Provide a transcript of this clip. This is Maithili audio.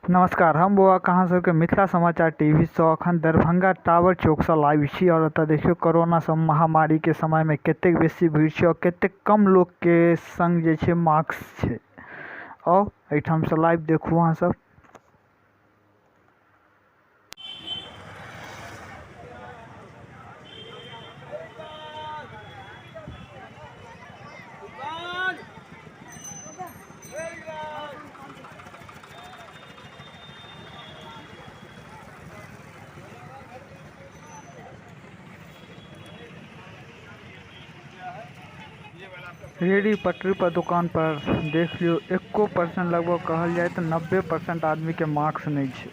नमस्कार, हम बौआ अहाँ सबके मिथिला समाचार टीवी सँ अखन दरभंगा टावर चौक सँ लाइव छी। और एतऽ देखियौ कोरोना सब महामारी के समय में कतेक बेसी भीड़ छै और कतेक कम लोग के संग जे छै मास्क छै। आउ एहिठाम सँ लाइव देखू अहाँ सब। रेहड़ी पटरी पर दुकान पर देख लियो एको परसेंट लगभग कहल जाय तो 90% आदमी के मास्क नहीं छे।